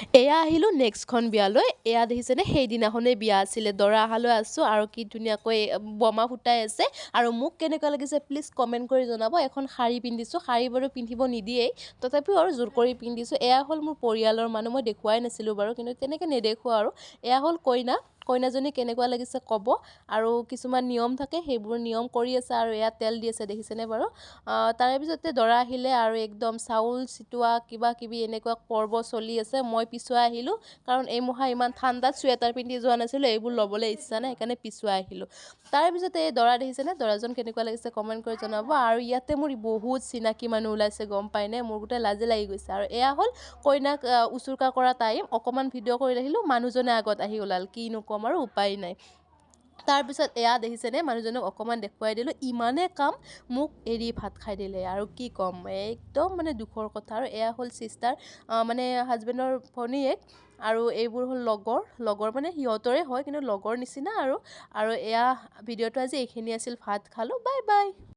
এয়া আহিলোঁ নেক্সটখন বিয়ালৈ। এয়া দেখিছেনে, সেইদিনাখনেই বিয়া আছিলে। দৰা অহালৈ আছোঁ আৰু কি ধুনীয়াকৈ বোমা ফুটাই আছে। আৰু মোক কেনেকুৱা লাগিছে প্লিজ কমেণ্ট কৰি জনাব। এখন শাৰী পিন্ধিছোঁ। শাৰী বাৰু পিন্ধিব নিদিয়েই, তথাপিও আৰু জোৰ কৰি পিন্ধিছোঁ। এয়া হ'ল মোৰ পৰিয়ালৰ মানুহ। মই দেখুৱাই নাছিলোঁ বাৰু, কিন্তু তেনেকৈ নেদেখুৱাওঁ আৰু। এয়া হ'ল কইনা। কইনাজনী কেনেকুৱা লাগিছে ক'ব। আৰু কিছুমান নিয়ম থাকে, সেইবোৰ নিয়ম কৰি আছে আৰু এয়া তেল দি আছে, দেখিছেনে বাৰু? তাৰে পিছতে দৰা আহিলে আৰু একদম চাউল ছিটোৱা, কিবা কিবি এনেকুৱা পৰ্ব চলি আছে। মই পিছুৱাই আহিলোঁ, কাৰণ এই মহা ইমান ঠাণ্ডাত চুৱেটাৰ পিন্ধি যোৱা নাছিলোঁ, এইবোৰ ল'বলৈ ইচ্ছা নাই, সেইকাৰণে পিছুৱাই আহিলোঁ। তাৰপিছতে এই দৰা দেখিছেনে? দৰাজন কেনেকুৱা লাগিছে কমেণ্ট কৰি জনাব। আৰু ইয়াতে মোৰ বহুত চিনাকি মানুহ ওলাইছে, গম পাইনে? মোৰ গোটেই লাজে লাগি গৈছে। আৰু এয়া হ'ল কইনাক উচুৰ্গা কৰা টাইম। অকণমান ভিডিঅ' কৰি আহিলোঁ, মানুহজনে আগত আহি ওলাল। কিনো ক'ম আৰু, উপায় নাই। তাৰপিছত এয়া দেখিছেনে, মানুহজনক অকণমান দেখুৱাই দিলোঁ। ইমানে কাম, মোক এৰি ভাত খাই দিলে। আৰু কি ক'ম, একদম মানে দুখৰ কথা। আৰু এয়া হ'ল ছিষ্টাৰ, মানে হাজবেণ্ডৰ ভনীয়েক। আৰু এইবোৰ হ'ল লগৰ, লগৰ মানে সিহঁতৰে হয়, কিন্তু লগৰ নিচিনা আৰু। আৰু এয়া ভিডিঅ'টো আজি এইখিনি আছিল। ভাত খালোঁ, বাই বাই।